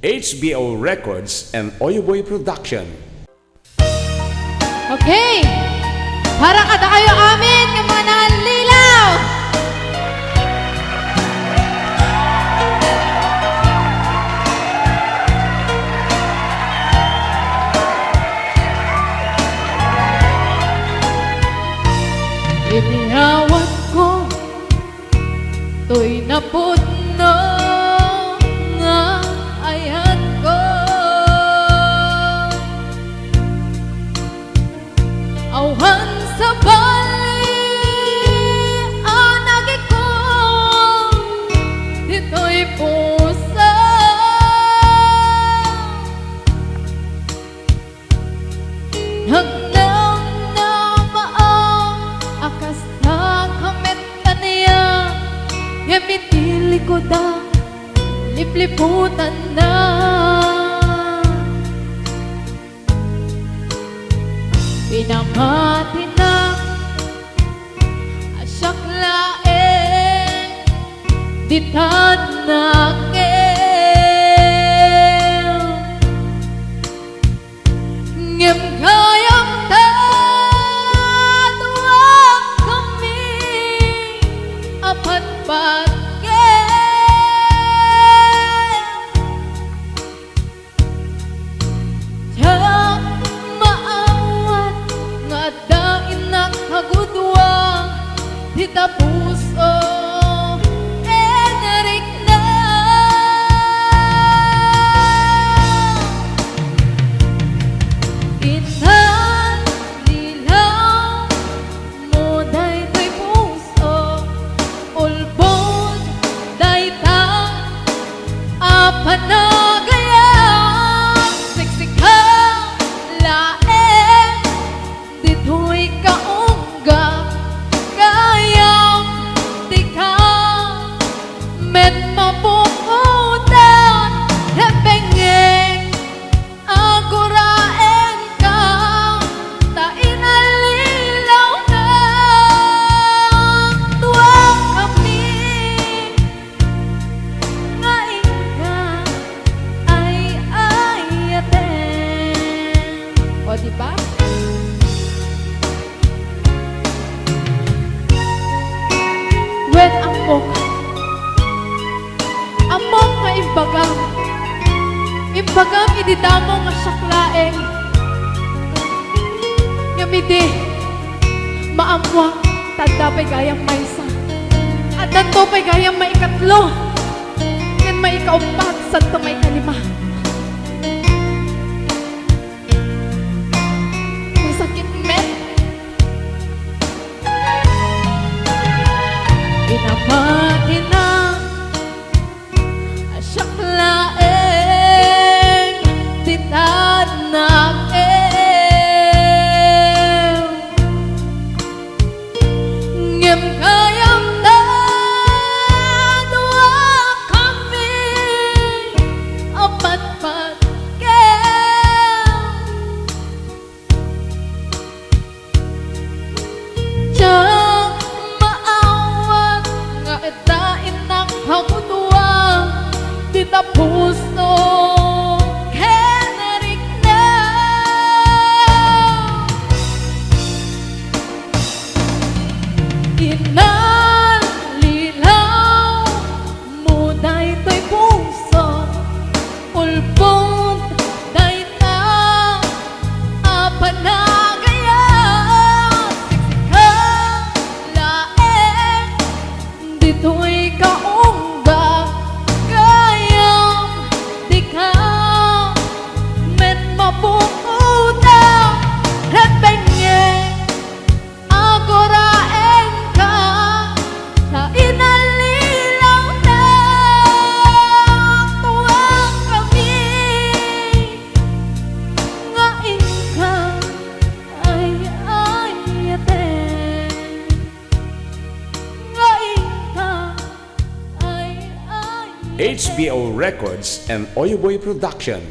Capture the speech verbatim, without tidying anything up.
H B O Records and Oyoboy Production. Okay. Para kadakayo amin nga mga nanlilaw. Iniawat ko toy napudno nga ayat ko. Awan sabali a nagikong ditoy puso. Nagnamnama a kasta ka met ania, ngem iti likuda, lipliputanna. Pinamatinak a siak laeng ditan nakem. Ngem gayam ta duakami a patpatgem. Diak maawat nga adda innak a gudua dita puso, Enric na. Inalilaw mo daytoy puso, ulbod dayta a panagayam. Siksika laeng ditoy kaungga, gayam dika met mapukotan. Hepengeng, aguraenka ta inalilawnak duakami nga inka ay-ayaten. O, di ba? Wen, ammok. Ammok nga imbagam. Imbagam idi damo nga siak laeng. Ngem idi maammoak ta adda pay gayam maysa. Addanto pay gayam maikatlo. Ken maikauppat, sadto maikalima. Masakit met. Pinamatinak a siak laeng ditan nakem. Ngem gayam ta duakami a patpatgem. Diak maawat nga adda innak a gudua dita puso, Enric na. Inalilaw mo daytoy puso, ulbod dayta a panagayam. Siksika laeng ditoy kaungga, gayam dika met mapukotan. Hepengeng, aguraenka ta inalilawnak duakami nga inka ay-ayaten. Nga inka ay-ayaten. H B O Records and Oyoboy Production.